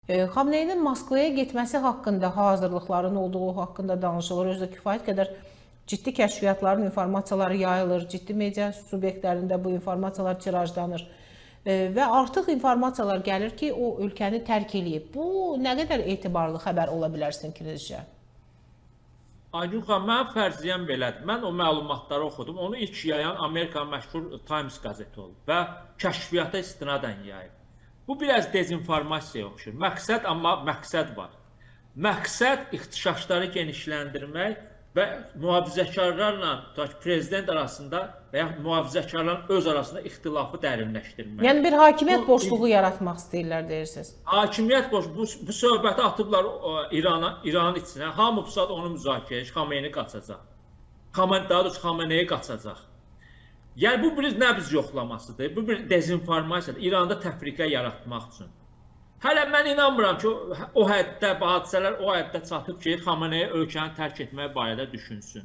Xamneyinin Moskvaya getməsi haqqında hazırlıqların olduğu haqqında danışılır. Özü də kifayət qədər ciddi kəşfiyyatların informasiyaları yayılır, ciddi media subyektlərində bu informasiyalar tirajlanır. Və artıq informasiyalar gəlir ki, o ölkəni tərk eləyib. Bu nə qədər etibarlı xəbər ola bilər sizin fikrinizcə? Aygün xanım, mənim fərziyyəm belədir. Mən o məlumatları oxudum. Onu ilk yayan Amerikanın məşhur Times qəzeti olub və kəşfiyyata istinadən yayıb. Bu biraz dezinformasiyaya oxşur. Məqsəd, amma məqsəd var. Məqsəd ixtişaşları genişləndirmək və mühafizəkarlarla tutaq ki, prezident arasında və yaxud mühafizəkarların öz arasında ixtilafı dərinləşdirmək. Yəni bir hakimiyyət boşluğu yaratmaq istəyirlər deyirsiniz. Hakimiyyət boşluğu, bu söhbəti atıblar İrana, İranın içinə. Hamı bu saat onu müzakirə edir, Xameyni qaçacaq. Daha doğrusu Xameneyi qaçacaq. Yəni bu bir nəbz yoxlamasıdır, bu bir dezinformasiyadır. İranda təfriqə yaratmaq üçün. Hələ mən inanmıram ki, o həddə, bu hadisələr o həddə çatıb ki, Xameneyi ölkəni tərk etmək barədə düşünsün.